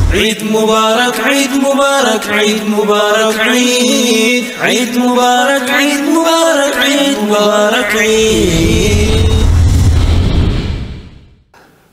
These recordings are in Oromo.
عيد مبارك عيد مبارك عيد مبارك عيد عيد مبارك عيد مبارك عيد مبارك عيد.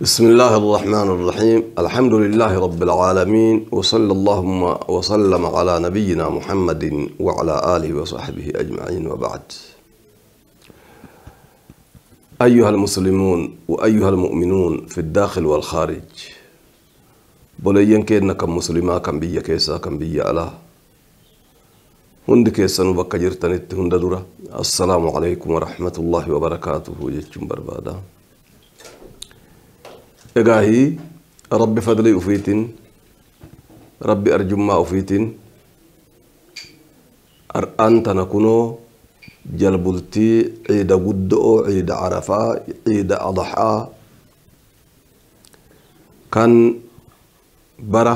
بسم الله الرحمن الرحيم. الحمد لله رب العالمين، وصلى اللهم وسلم على نبينا محمد وعلى آله وصحبه أجمعين، وبعد. أيها المسلمون وأيها المؤمنون في الداخل والخارج، بوليين كيدنا كم مسلما كم بيا كيسا كم بيا ألا هند كيسا نبكا جرتنت هند درا. السلام عليكم ورحمة الله وبركاته. جتشم بربادا إجاهي ربي فضلي أفيتن، ربي أرجما أفيتن، أنت نكونو جلبلتي عيد قدو عيد عرفة عيد أضحى كان برا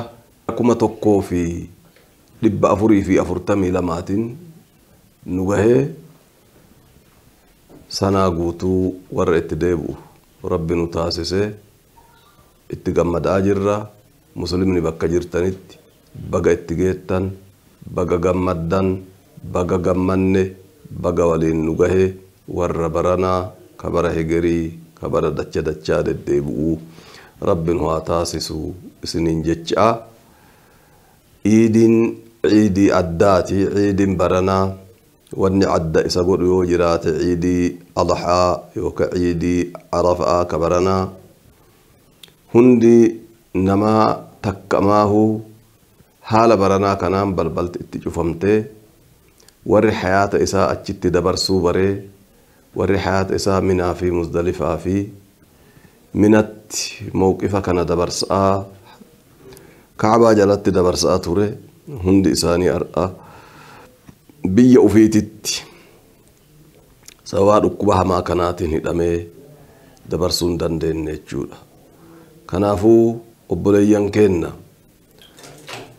كما تكو في لب أفري في أفرتمي لماتن نجاه سنة قوتو ورئت ديبو ربي نتاسسه اتجمد أجرة مسلمني بكا جرتنت بقى اتجيتن بقى جمدن بقى جمني بقى ولين نجاه ور برنا كبر هجري كبر دتش دتش ديبو ربي نتاسسو سنين جتشا عيدين عيدي أداتي عيدين برنا واني عدى إسقر يوجرات عيدي أضحى يوك عيدي عرفة كبرنا هندي نما تكماه حال برنا كنام بلبلت اتجفمته وري حياة إساء أتشت دبر سوبري وري حياة إساء منا في مزدلفة في منت موقفة كان دبر ساء كعبة جلت دبر ساء توري هندي إساني أرأى بي أفيتت سواء أكبها ما كانت هدمي دبر سندن دين نجولا كنافو أبليان كينا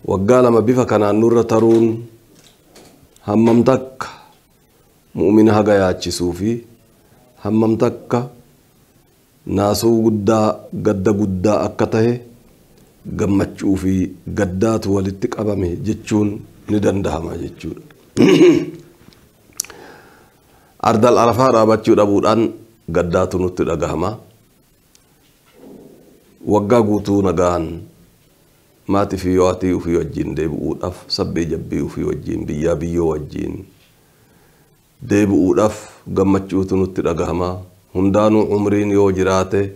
وقال ما بيفا كان نور ترون هممتك مؤمنها قياتش سوفي هممتك ناسو قدا قدا قدا أكته قمتشو في قدات ولتك أبامي جتشون ندندها ما جتشون. أرض العرفة رابطشو دابودان قدات نتر أقهما وقا قوتو نقان ماتي في يواتي وفي وجين ديبو أف سبي جبي وفي وجين بيا بيو وجين ديبو أف قمتشو نتر أقهما هندانو عمرين يوجراته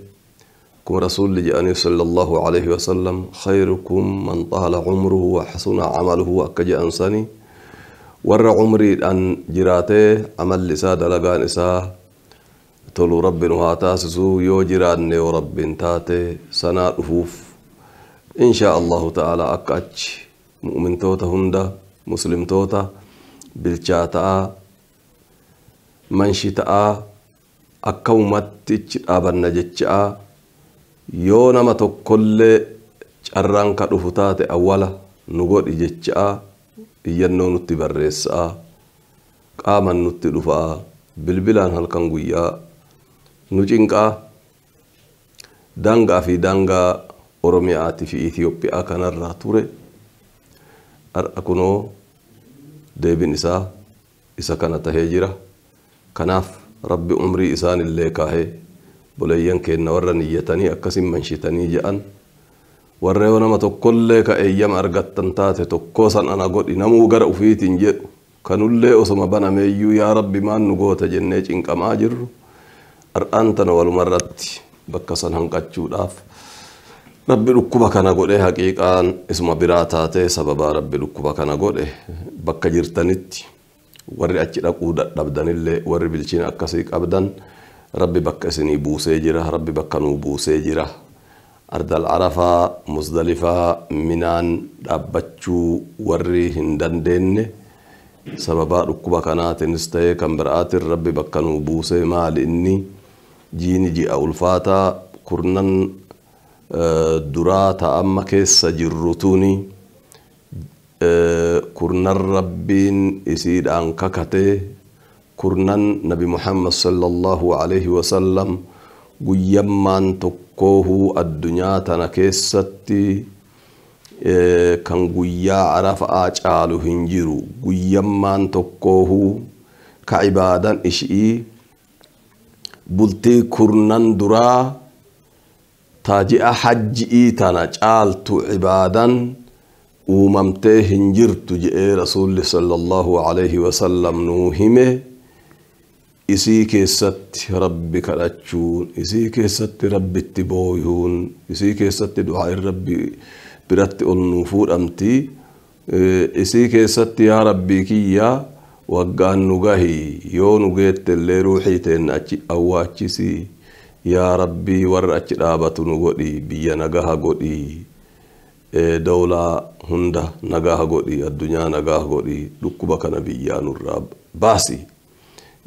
كم رسول جاني صلى الله عليه وسلم خيركم من طال عمره وحسن عمله أكج أنساني ور عمري أن جراته عمل لسا دلقان إسا تلو رب وهاتاسسو يوجران ورب تاتي سنة رفوف إن شاء الله تعالى أكج مؤمن توتا هندا مسلم توتا بالشاتا منشتا akkawumatti dhaabanna jechaa yoo nama tokkollee carraan ka dhufu taate awwala nu godhi jechaa iyyannoo nutti barreessaa qaaman nutti dhufaa bilbilaan halkan guyyaa nu cinqaa daangaa fi daangaa Oromiyaatii fi Itoophiyaa kanarraa ture har'a kunoo deebiin isaa isa kana tahee jira. Kanaaf ربي عمري إسان اللي كاهي بوليين كينا ورا نيتني أكسم منشتني جأن وريونا ما تقول لك أيام أرجت تنتات تقوسا أنا قلت إنمو قرأ في تنجر كانوا اللي أسمى بنا ميو يا ربي ما نقوت جنيج إنك ما جر أرأنتنا والمرت بكسن هنقتشو داف ربي ركوبك أنا قلت إيه حقيقة اسمه براتاتي سببا ربي ركوبك أنا قلت إيه بكجرتنت warri achi dhaquu dadhabdanillee warri bilchina akkasii qabdan rabbi bakka isinii buusee jira rabbi bakka nuu buusee jira. Ardal Arafaa Muzdalifaa Minaan dhaabbachuu warri hin dandeenye sababaa dhukkuba kanaatiinis ta'ee kan biraatiin rabbi bakka nuu buusee maali inni jiini ji'a ulfaataa kurnan duraa ta'amma keessa jirru tuni kurnan rabbiin isiidhaan kakatee kurnan nabi Muhammad sallallahu alaihi wasallam guyyammaan tokkoohuu addunyaa tana keessatti Kan guyyaa Arafa'aa caalu hin jiru. Guyyammaan tokkoohuu ka ibaadan ishi'ii bultii kurnan duraa taaji'a hajji'ii tana caaltu ibaadan uumamtee hin jirtu je'ee Rasuulli sallallahu alaihi wasallam nuu hime. Isii keessatti Rabbi kadhachuun, isii keessatti Rabbitti booyuun, isii keessatti du'aa'in Rabbi biratti ol nuu fuudhamti. Isii keessatti yaa Rabbii kiyya waggaan nu gahi, yoo nu geette illee ruuxii teenna achi awwaachisi, yaa Rabbii warra achi dhaabatu nu godhi, biyya nagaha godhi, dawlaa hunda nagaha godhi, addunyaa nagaha godhi, dhukkuba kana biyyaa nurraa baasi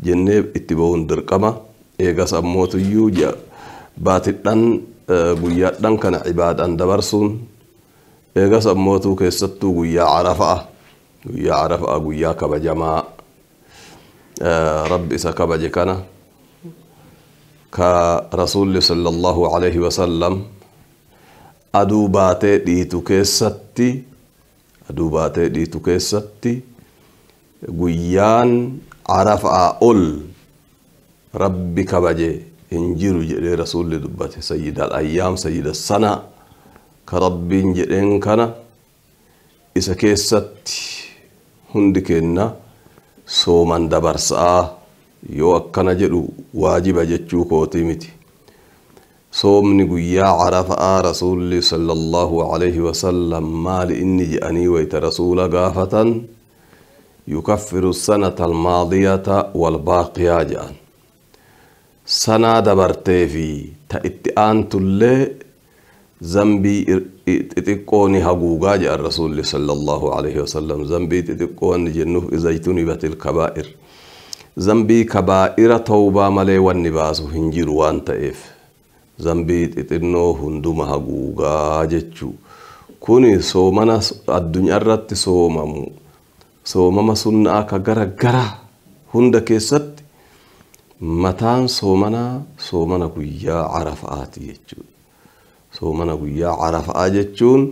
jennee itti ba'uun dirqama. Eegas ammootuyyuu baatidhan guyyaadhan kana ibaadaan dabarsuun, eegas ammootuu keessattuu guyyaa Arafa'a, guyyaa Arafa'a guyyaa kabajamaa Rabbi isa kabaje kana ka Rasuulli sallallahu alaihi wasallam aduu baatee dhiitu keessatti, aduu baatee dhiitu keessatti guyyaan Arafa'aa ol Rabbi kabaje hin jiru jedhee Rasuulli dubbate. Sayyidal ayyaam, sayyida sana ka Rabbiin jedheen kana isa keessatti hundi keenna sooman dabarsaa. Yoo akkana jedhu waajiba jechuu kootii miti. Soomni guyyaa Arafa'aa Rasuulli sallallahu alaihi wasallam maali inni jedhanii wayta Rasuula gaafatan, yukaffiru sanata almaadiyata walbaaqiyaa jedhan. Sanaa dabartee fi ta itti aantullee zambii xixiqqoo ni haguugaa jedhan Rasuulli sallallahu alaihi wasallam. Zambii xixiqqoo wanni jennuuf izajtunibatil kabaa'ir, zambii kabaa'ira tawbaa malee wanni baasu hin jiru waan ta'eef zambii xixinnoo hunduma haguugaa jechuu. Kuni soomana addunyaa irratti soomamu, soomama sunnaa ka gara gara hunda keessatti mataan soomanaa soomana guyyaa Arafa'aati jechuudha. Soomana guyyaa Arafa'aa jechuun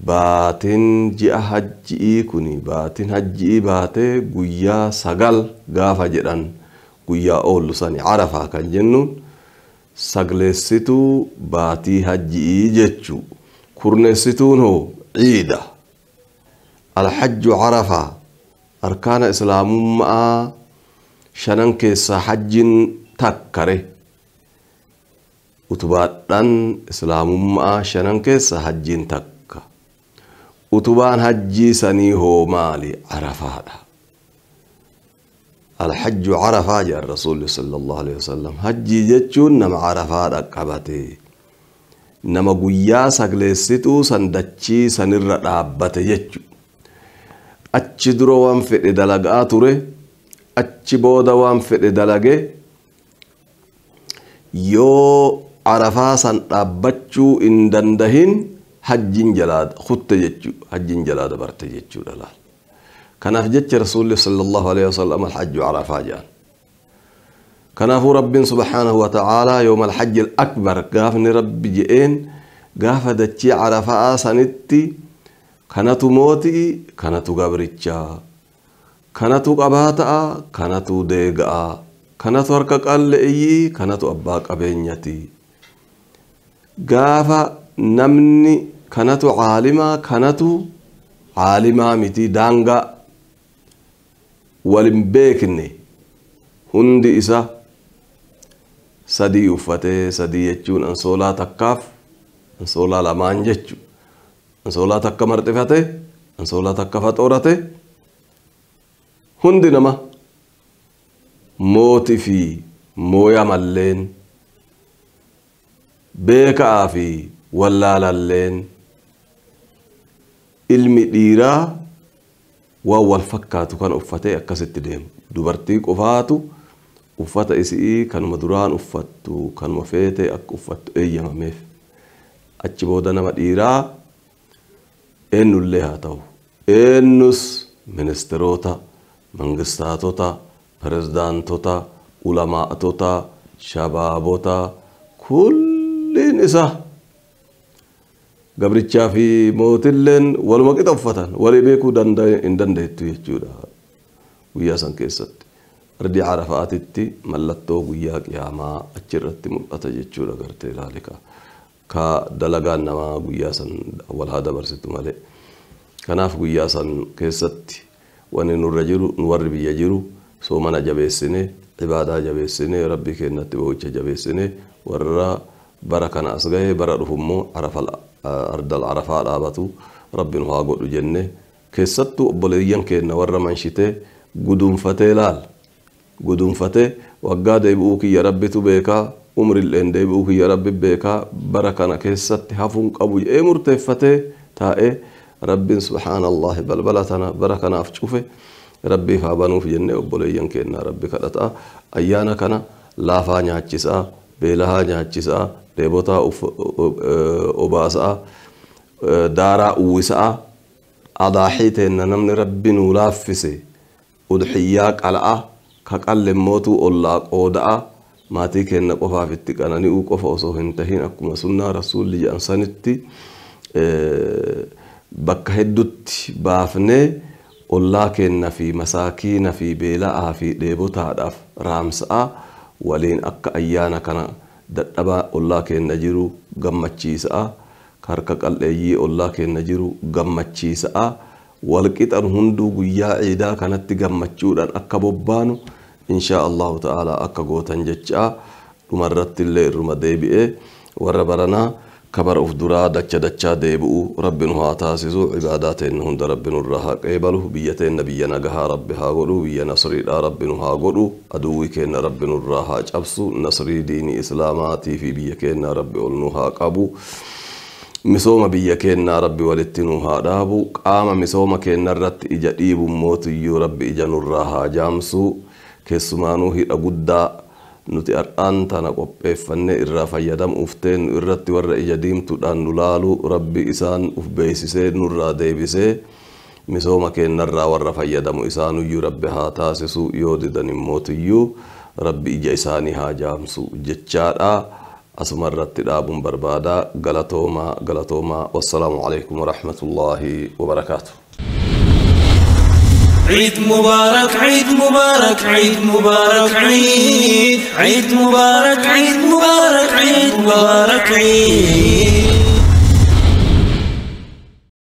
baatiin ji'a hajji'ii kuni baatiin hajji'ii baatee guyyaa 9 gaafa jedhan guyyaa oollu sani Arafaa kan jennuun sagleessituu baatii hajji'ii jechuu. Kurneessituun hoo ciida. Alhajju Arafaa, arkaana islaamummaa shanan keessaa hajjiin takkare. Utubaadhaan islaamummaa shanan keessaa hajjiin takka. Utubaan hajjii sanii hoo maali? Arafaadha. Alhajju Arafaa jedhan Rasuulli sallallahu alaihi wasallam. Hajjii jechuun nama Arafaadha qabate, nama guyyaa sagleessituu san dachii sanirra dhaabbate jechu. Achi dura waan fedhe dalagaa ture, achi booda waan fedhe dalage, yoo Arafaa san dhaabbachuu hin dandahin hajjiin jalaa kutte jechuu, hajjiin jalaa dabarte jechuudha laal. Kanaaf jecha Rasuulli sallallahu alaihi wasallam alhajju Arafaa jedhan. Kanaafuu Rabbiin subhaanahu wa ta'aalaa yooma alhajji akbar gaafni Rabbi je'een gaafa dachii Arafaa sanitti kanatu mootii, kanatu gabrichaa, kanatu qabaata'a, kanatu deega'a, kanatu harka qalleeyyii, kanatu abbaa qabeenyati. Gaafa namni kanatu caalimaa, kanatu caalimaa miti, daangaa walin beekne hundi isa sadii uffatee, sadii jechuun ansoolaa takkaaf ansoolaa lamaan jechu, ansoolaa takka marxifate, ansoolaa takka faxoorate, hundi nama mootii fi mooya malleen, beekaa fi wallaalalleen, ilmi dhiiraa waan wal fakkaatu kan uffatee akkasitti deemu. Dubartii qofaatu uffata isii kanuma duraan uffattu kanuma feete akka uffattu eeyyamameef. Achi booda nama dhiiraa eenyullee haa ta'u, eenyus ministeerota, mangistaatota, pirezidaantota, ulamaatota, shabaabota, kulliin isa Gabrichaa fi mootilleen waluma qixa uffatan walii beekuu hin dandeettu jechuudha guyyaa san keessatti. Ardii Arafaatitti mallattoo guyyaa qiyaamaa achirratti mul'ata jechuudha gartee laalika. Ka dalagaan namaa guyyaa san wal haa dabarsitu malee. Kanaaf guyyaa san keessatti wanni nurra jiru nu warri biyya jiru soomana jabeessine, ibaadaa jabeessine, rabbii keenyatti boo'icha jabeessine, warra bara kana as gahe bara dhufummoo ardal Arafaa dhaabatu rabbi nu haa godhu jenne. Keessattuu obboleeyyan keenya warra manshitee guduunfatee laal guduunfatee waggaa deebi'uu kiyya rabbitu beekaa, umrilleen deebi'uu kiyya rabbi beekaa, bara kana keessatti hafuun qabu jedhee murteeffatee taa'ee rabbiin subhaanallahi balbala tana bara kanaaf cufe rabbiif haa banuuf jennee obboleeyyan keenya rabbi kadhataa. Ayyaana kana laafaa nyaachisaa, beelahaa nyaachisaa, dheebotaa obaasaa, daaraa uwwisaa, adaaxii teenna namni rabbi nuu laaffise udxiyyaa qala'a, ka qalle mootuu ollaa qooda'a, maatii keenna qofaaf itti qanani'uu qofa osoo hin tahin akkuma sunnaa rasuulli jedhan sanitti bakka heddutti baafnee ollaa keenna fi masaakiina fi beela'aa fi dheebotaadhaaf raamsa'a waliin akka ayyaana kana dadhabaa ollaa keenna jiru gammachiisa'a, harka qal'eeyyii ollaa keenna jiru gammachiisa'a, walqixan hunduu guyyaa ciidaa kanatti gammachuudhaan akka bobbaanu inshaa Allahu ta'ala akka gootan jecha. Dhumarratti illee irruma deebi'ee warra baranaa kabara uf duraa dacha dachaa deebi'u rabbi nu haa taasisu. Ibaadaa teenna hunda rabbi nurraa haa qeebalu. Biyya teenna biyya nagahaa rabbi haa godhu, biyya nasriidhaa rabbi nu haa godhu, aduwwii keenna rabbi nurraa haa cabsu, nasrii diinii islaamaatii fi biyya keenna rabbi ol nu haa qabu, misooma biyya keenyaa rabbi walitti nu haa dhaabu, qaama misooma keenya irratti ija dhiibu mootiyyuu rabbi ija nurraa haa jaamsu. Keessumaanuu hidha guddaa nuti har'aan tana qopheeffannee irraa fayyadamuuf teennu irratti warra ija diimtuudhaan nu laalu rabbi isaan uf beeksisee nurraa deebisee misooma keenyarraa warra fayyadamu isaanuyyuu rabbi haa taasisu, yoo didan immootiyyuu rabbi ija isaanii haa jaamsu jechaadha. Asuma irratti dhaabuun barbaada. Galatoomaa, galatoomaa. Wassalaamu alaikum warahmatullaahi wabarakaatu. عيد مبارك، عيد مبارك، عيد مبارك، عيد عيد مبارك، عيد مبارك، عيد مبارك، عيد.